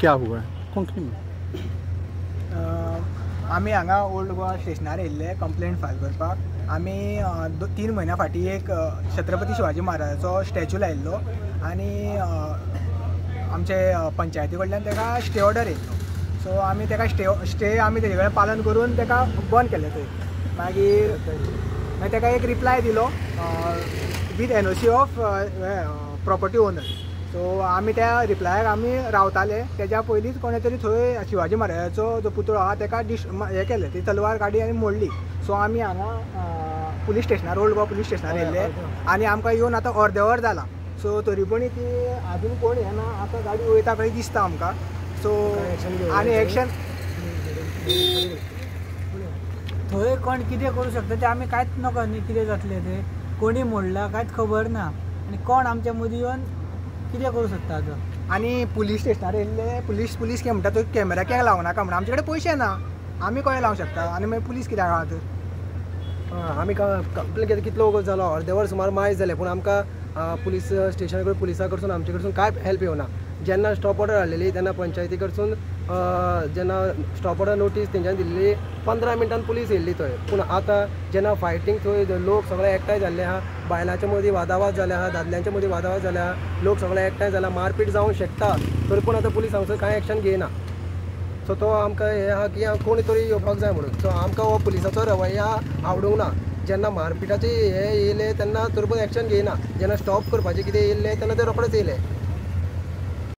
क्या हुआ है कोंकणी में? आमी हांगा ओल्ड गोवा स्टेशनार येयल्ले कंप्लेंट फायल करपाक. आमी 3 म्हयन्या फाटीं एक छत्रपती शिवाजी महाराजाचो स्टॅच्यू लायिल्लो आनी आमचे पंचायती कडल्यान ताका स्टे ऑर्डर येयल्लो. सो आमी ताका स्टे आमी तेजे कडेन पालन करून ताका बंद केलें थंय. मागीर मागीर ताका एक रिप्लाय दिलो with NOC of property owner. So आमी त्या रिप्लायाक आमी रावताले. तेज्या पयलींच कोणें तरी थंय शिवाजी महाराजाचो जो पुतळो आहा ताका हें केलें, ती तलवार काडली आनी मोडली. सो आमी हांगा पुलीस स्टेशनार, ओल्ड गोवा पुलीस स्टेशनार येयल्ले आनी आमकां येवन आतां अर्दें वर जालां. सो तरी पण ती आजून कोण येना, आतां गाडी वयता कशी दिसता आमकां. सो आनी एक्शन थंय कोण कितें करूं शकता तें आमी कांयच नकळो न्ही, कितें जातलें तें, कोणी मोडलां कांयच खबर ना आनी कोण आमच्या मदीं येवन कितें करूं शकता आतां. आनी पुलीस स्टेशनार येयल्ले पुलीस कितें म्हणटा, थंय कॅमेरा कित्याक लावं नाका म्हणटा. आमचे कडेन पयशे ना, आमी कशें लावंक शकता? आनी मागीर पुलीस कित्याक आहा तर? आमी कंप्लेन केली कितलो वगत जालो, अर्दें वर सुमार मायज जालें, पूण आमकां पुलीस स्टेशना कडेन पुलिसा कडसून आमचे कडसून कांय हेल्प येवना. जेन्ना स्टॉप ऑर्डर हाडलेली तेन्ना पंचायती कडसून जेन्ना स्टॉप ऑर्डर नोटीस तेंच्यांनी दिल्ली 15 मिनटान पुलीस येयल्ली थंय. पूण आतां जेन्ना फायटींग थंय लोक सगळे एकठांय जाल्ले आहा, बायलांच्या मदीं वादावाद जाले आहा, दादल्यांच्या मदीं वादावाद जाले आहा, लोक सगळे एकठांय जाला, मारपीट जावंक शकता, तरी पूण आतां पुलीस हांगसर कांय एक्शन घेयना. सो तो आमकां हें आहा की कोणी तरी येवपाक जाय म्हणून. सो आमकां हो पुलिसाचो रवैया आवडूंक ना. जेन्ना मारपिटाचे हे येयले तेन्ना तरी पूण एक्शन घेयना, जेन्ना स्टॉप करपाचें कितें येयल्लें तेन्ना ते रोखडेच येयले.